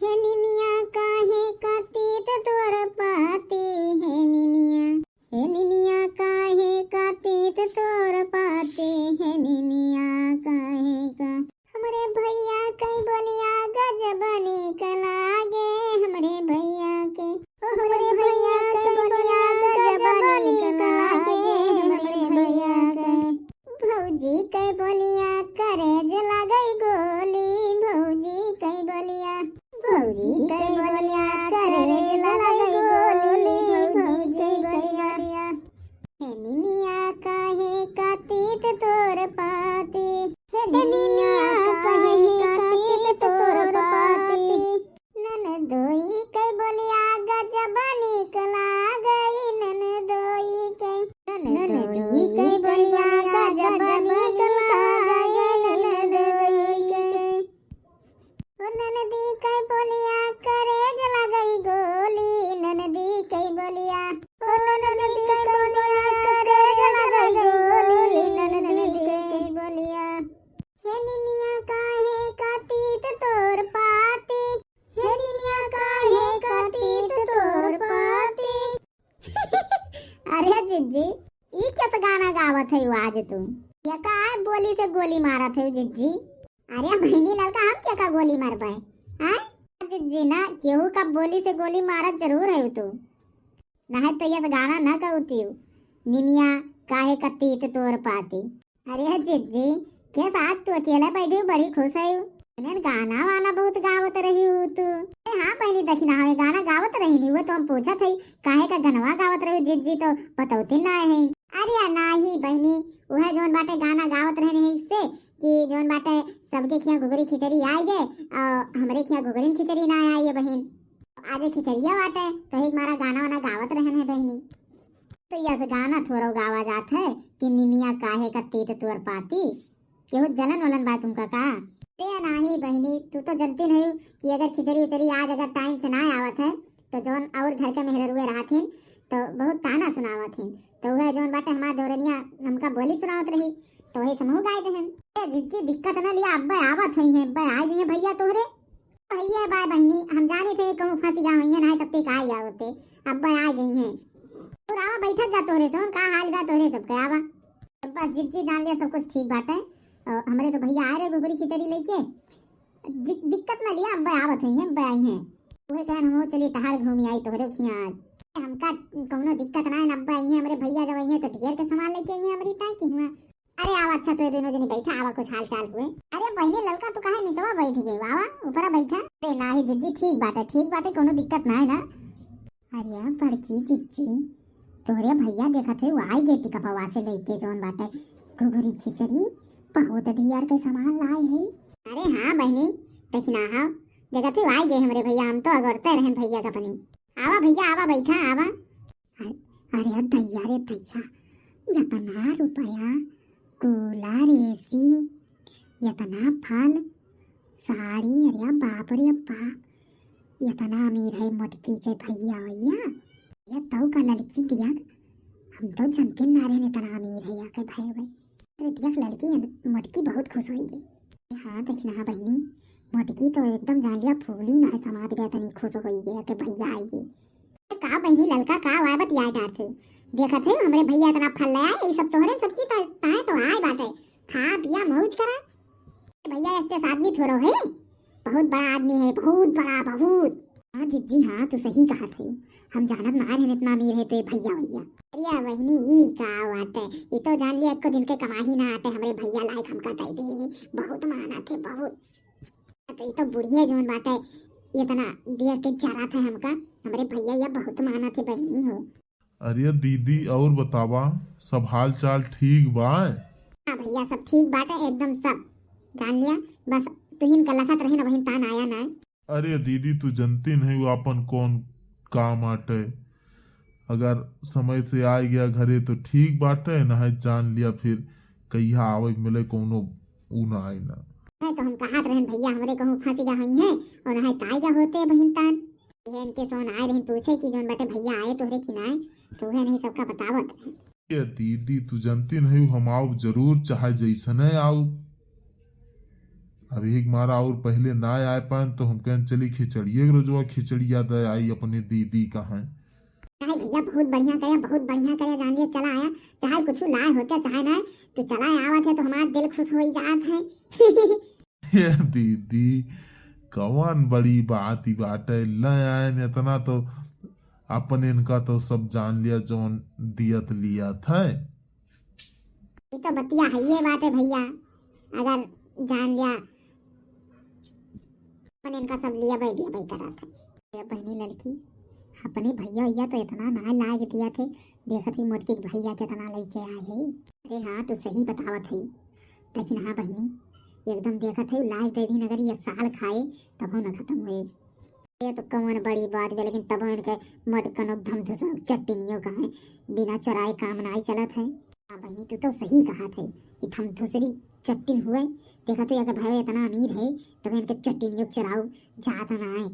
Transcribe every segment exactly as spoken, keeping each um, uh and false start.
हे निमिया काहे का तीत तोर पाती, हे निमिया, हे निमिया काहे का तीत तोर पाती, हे निमिया काहे का। हमरे भैया के बोलिया गजब नीक लागे, हमरे भैया के, ओ हमरे भैया के बोलिया गजब नीक लागे, हमरे भैया के। भौजी के बोलिया करेज लागै गोली, भौजी के बोलिया, भौजी के बोलिया करेज लागै गोली, भौजी के बोलिया। हे निमिया काहे का तीत तोर पाती, हे निमिया काहे का तीत तोर पाती। ननदोई के बोलिया गजब नीक लागै, ननदोई के, ननदोई के बोलिया गजब नीक लागै, ननदोई के। ओ ननदी के बोलिया करेज लागै गोली, ननदी के बोलिया, ओ ननदी के बोलिया करेज लागै गोली, ननदी के बोलिया। हे निमिया काहे का तीत तोर पाती, हे निमिया काहे का तीत तोर पाती। अरे जिज्जी, ई कैसे गाना गावत है आज तू? ये का है बोली से गोली मारत है जिज्जी? अरे बहिनी ललका हम के का गोली मारबे? आय? जिज्जी ना केहू का बोली से गोली मारत जरूर है तू। ना है तो ये गाना ना गावती हूँ। निमिया काहे का तीत तोर पाती। अरे जिज्जी, के साथ तू अकेले बैठी हूँ, बड़ी खुश है। इन्हें गाना वाना बहुत गावत रही हूँ तू। अरे हाँ बहिनी, देखी ना हवे गाना गावत रही नहीं, वो तो हम पूछत है काहे का गनवा गावत रही जिज्जी, तो बतौती ना है। अरे या नाही बहिनी, वह जौन बाटे गाना गावत रहे नहीं से कि जौन बाटे सबके खिया घुघरी खिचड़ी आए गे और हमरे खिया घुघरी खिचड़ी ना आई है बहिन। आज खिचड़िया बाटे तो एक मारा गाना वाना गावत रहन है बहिनी। तो यस गाना थोरो गावा जात है कि निमिया काहे का तीत तोर पाती, केहू जलन वलन बा तुमका का? अरे नाही बहिनी, तू तो जनती नहीं कि अगर खिचड़ी उचड़ी आज अगर टाइम से ना आवत है तो जौन और घर के मेहररुए रहत हिन तो बहुत ताना सुनावत हिन। तो वह जौन बाटे हमार देवरनिया हमका बोली सुनावत रही तो वही समूह गाय देहन। ए जिज्जी दिक्कत ना लिया, अब्बे आवत है, अब्बे आ गई है भैया तोहरे। भैया बाय बहिनी, हम जाने थे कहूँ फंस गया हुई है ना, तब तक आ गया होते। अब्बे आ गई हैं। और आवा बैठत जा तोहरे से, का हाल बा तोहरे सबके, आवा। बस जिज्जी जान लिया सब कुछ ठीक बाटे। और हमरे तो भैया आ रहे घुघरी खिचड़ी लेके। दि-, दिक्कत ना लिया, अब्बे आवत है, अब्बे आई हैं। उहे कहन हम चली टहल घूमी आई तोहरे खिया आज। हमका कौनो दिक्कत ना है, अब्बे आई हैं, हमरे भैया जब आई हैं तो ढेर के सामान लेके आई हैं हमरी ताई की हुआ। अरे आवा, अच्छा तो ये दोनों जनी बैठा, आवा कुछ हाल चाल हुए। अरे बहिनी ललका तू काहे निचवा बैठ गई, आवा ऊपरा बैठा। अरे नाही जिज्जी, ठीक बाटे, ठीक बाटे, कोनो दिक्कत ना है ना। अरे बड़की जिज्जी, तोहरे भैया देखत है, वो आई गए पिकअपवा से लेके जौन बाटे घुघुरी खिचड़ी, बहुत ढियार के सामान लाए है। अरे हाँ बहिनी, देखी ना हाँ, देखत है, वो आई गए हमरे भैया, हम तो अगोरते रहन भैया का पनी। आवा भैया, आवा बैठा, आवा। अरे, अरे दैया रे दैया, इतना रुपया, कूलर, एसी, इतना फल, साड़ी, अरे बाप रे बाप, इतना अमीर है मोटकी के भैया वैया। ये तौ का लड़की दिया, हम तो जनते ना रहे इतना अमीर है या के भाई भाई। अरे दिया के लड़की मोटकी बहुत खुश होई गई। हाँ देखी ना बहिनी, मोटकी तो एकदम जान लिया फूली ना समाज गया, इतनी खुश होई गई के भैया आई गई। का बहिनी ललका का वाय बतियाए डारत है? देखत है हमरे भैया इतना फल ले आए, ये सब तोहरे सबकी ता-, ताए तो आए बाटे। खा पिया मौज करा। भैया ऐसे आदमी थोड़ो है, बहुत बड़ा आदमी है, बहुत बड़ा, बहुत। हाँ जिज्जी हाँ, तू सही कहत है, हम जानत ना रहे इतना अमीर है ते भैया वैया। अरे बहिनी ई का बाटे, ई तो जान लिया एको दिन के कमाही ना आटे, हमरे भैया लायक हमका दे दे, बहुत मानत है, बहुत। तो ई तो बुढ़िया जौन बाटे, इतना दिया के जरा था हमका, हमरे भैया या बहुत मानत है बहिनी हो। अरे दीदी, और बतावा, सब हाल चाल ठीक बा? हाँ भैया, सब ठीक बाटे, एकदम सब जान लिया, बस तुहिन का लखत रहे ना, वही तान आया ना। अरे दीदी, तू जनती नहीं वो अपन कौन काम आटे, अगर समय से आ गया घरे तो ठीक बाटे, ना है जान लिया फिर कहिया आवे मिले कौनो ऊ ना आए ना। है तो हम कहत रहन भैया हमरे कहूँ फंस गया हुई है और ना है कायगा होते बहिन तान। ये इनके सोन आए रही पूछे कि जौन बाटे भैया आए तोहरे कि ना आए, तो वह नहीं सबका बतावत रहे। ये दीदी तू जनती नहीं हम आउब जरूर, चाहे जैसने आउब। अब एक मारा और पहले ना आए पाएन तो हम कहेन चली खिचड़िए के रोजवा खिचड़िया दे आई अपने दीदी कहाँ। नहीं भैया, बहुत बढ़िया करे, बहुत बढ़िया करे, जान लिया चला आया, चाहे कुछ लाए होते चाहे ना, तू चला आवत है तो हमार दिल खुश हो ही जात है। हे दीदी, कवन बड़ी बात ही बाटे, ले आएन इतना तो अपन इनका तो सब जान लिया जौन दियत लियत है। ई तो बतिया है ये बाटे भैया, अगर जान लिया अपन इनका सब लिया भाई दिया भाई करत है। ए बहिनी लड़की, अपने भैया भैया तो इतना ना लाग दिया थे, देखत ही मोटकी के भैया कितना लेके आए है। अरे हाँ, तू सही बतावत है, लेकिन हाँ बहिनी, एकदम देखत है लाग दे दिन अगर एक साल खाए तब न खत्म हुए। ये तो कौन बड़ी बात बे, लेकिन तब इनके मटकन धमधुसन चट्टनियों का है, बिना चोराए काम नाई चलत है। हाँ बहिनी, तू तो सही कहा थे, ई धमधुसरी चट्टिन हुए, देखा तो अगर भाई इतना अमीर है, तब इनके चट्टनियों चोराओ जात ना है।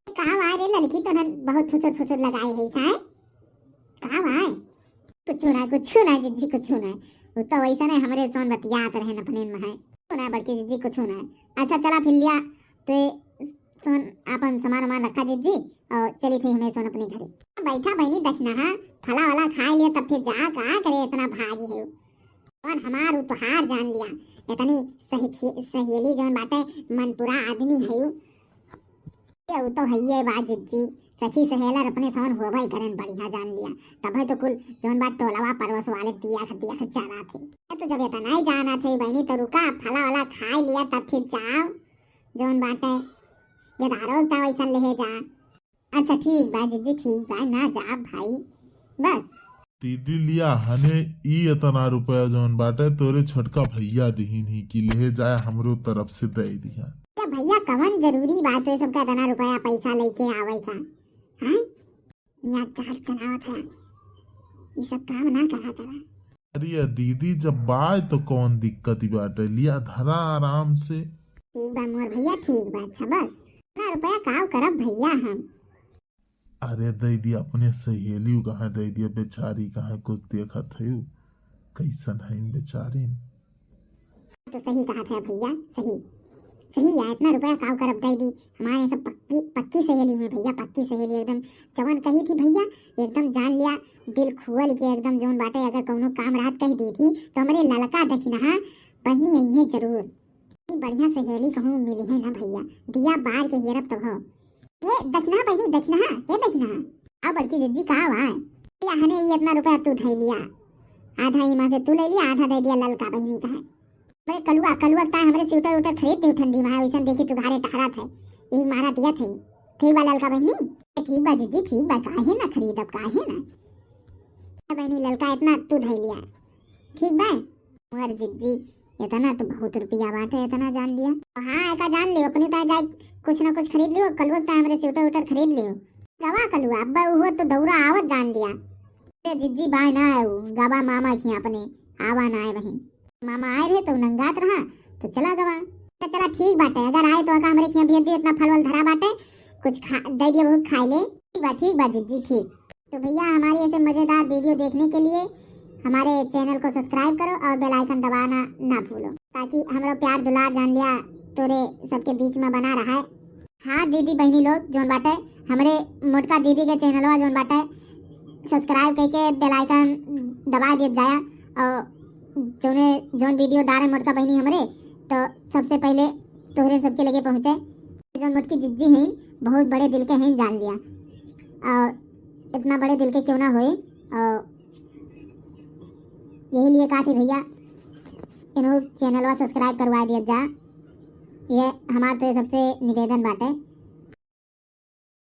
का वाय रे लड़की, तो बहुत फुसुर फुसुर लगाए है का? का वाय? कुछ ना, कुछ ना जिज्जी, कुछ ना। वो तो वैसा नहीं, हमरे सोन बतियात रहे अपने में है। कुछ ना बड़की जिज्जी, कुछ ना। अच्छा चला फिर लिया, तो सोन अपन सामान वामान रखा जिज्जी, और चली थी हमें सोन अपने घरे। बैठा बहनी दखिनहा, फला वाला खा लिया तब फिर जा, का करे इतना भागी है। और हमार उपहार जान लिया, इतनी सही खी-, सहेली जौन बाटे मनपुरा आदमी है। ये उ तो हइये बा जिज्जी, सखी सहेलर अपने सौन होबे करेन बढ़िया जान लिया। तबे तो कुल जौन बा टोलवा पड़ोस वाले दिया ख-, दिया ख चला थे। तो जब इतना ही जाना थे बहनी तो रुका, फला वाला खाए लिया तब फिर जाओ। जौन बाटे गेदारो का वैसन लेहे जा। अच्छा ठीक बा जिज्जी, ठीक बा, ना जाब भाई, बस। दीदी लिया हने ई इतना रुपया जौन बाटे तोरे छोटका भैया दिहिन ही कि ले जाए हमरो तरफ से दे दिया। क्या भैया कवन जरूरी बात है सबका इतना रुपया पैसा लेके आवे का? हाँ? यहाँ चाट चलावत है, ये सब काम ना करा करा। अरे दीदी जब बाय तो कौन दिक्कत ही बाटे, लिया धरा आराम से। ठीक बा मोर भैया, ठीक बा। अच्छा बस इतना रुपया काव करब भैया हम। अरे दे दिया अपने सहेली कहाँ दे दिया, बेचारी कहाँ कुछ देखत है, कैसन है बेचारी। तो सही कहा था भैया, सही सही यार, इतना रुपया काव करब दे दी। हमारे सब पक्की पक्की सहेली में भैया, पक्की सहेली एकदम। जवन कही थी भैया एकदम जान लिया, दिल खुअल के एकदम जौन बाटे। अगर कौनो काम रात कह दी थी तो हमरे ललका दखिनहा बहनी आई है जरूर। इतनी बढ़िया सहेली कहूँ मिली है ना भैया, दिया बार के हेरब तब हो। हे दखिनहा बहनी, दखिनहा, हे दखिनहा। आ बड़की जिज्जी का हुआ? या हने ये इतना रुपया तू धै लिया, आधा इमा से तू ले लिया, आधा दे दिया ललका बहनी का है। अरे कलुआ, कलुआ का हमरे स्वेटर उटर खरीद दे ठंडी में, वैसन देखी तू घरे टहरत है, यही मारा दिया थे। ठीक बा ललका बहनी? ए, ठीक बा जिज्जी, ठीक बा, काहे ना खरीदब, काहे ना। ए बहनी ललका इतना तू धै लिया, ठीक बा। मोर जिज्जी, इतना तो बहुत रुपया बाटे, इतना जान लिया। हाँ, एका जान लियो, अपने ताय जाए कुछ ना कुछ खरीद लियो, कलुआ ताय हमरे स्वेटर उटर खरीद लियो। गवा कलुआ, अब्बा उहो तो दौरा आवत जान लिया। ए जिज्जी बाय ना आऊ, गवा मामा की अपने, आवा ना आए बहिन। मामा आए रहे तो नंगात रहा, तो चला गवा। तो चला ठीक बाटे, अगर आए तो एका हमरे खिया भेज दियो, इतना फल वल धरा बाटे, कुछ खा, दे दियो, बहुत खाए ले। ठीक बा, ठीक बा जिज्जी, ठीक। तो भैया हमारी ऐसे मज़ेदार वीडियो देखने के लिए हमारे चैनल को सब्सक्राइब करो और बेल आइकन दबाना ना भूलो, ताकि हमरो प्यार दुलार जान लिया तोरे सबके बीच में बना रहा है। हाँ दीदी बहनी लोग जौन बाटे हमरे मोटका दीदी के चैनलवा जौन बाटे सब्सक्राइब करके बेल आइकन दबा दिया जाया और जौने जौन वीडियो डाले मोटका बहनी हमरे तो सबसे पहले तोहरे सबके लगे पहुँचे। जौन मोटकी जिज्जी हैं बहुत बड़े दिल के हैं जान लिया। और इतना बड़े दिल के क्यों ना होए। और यही लिए कहा थी भैया, इन्हों चैनलवा सब्सक्राइब करवा दिया जा। ये हमार तो सबसे निवेदन बाटे।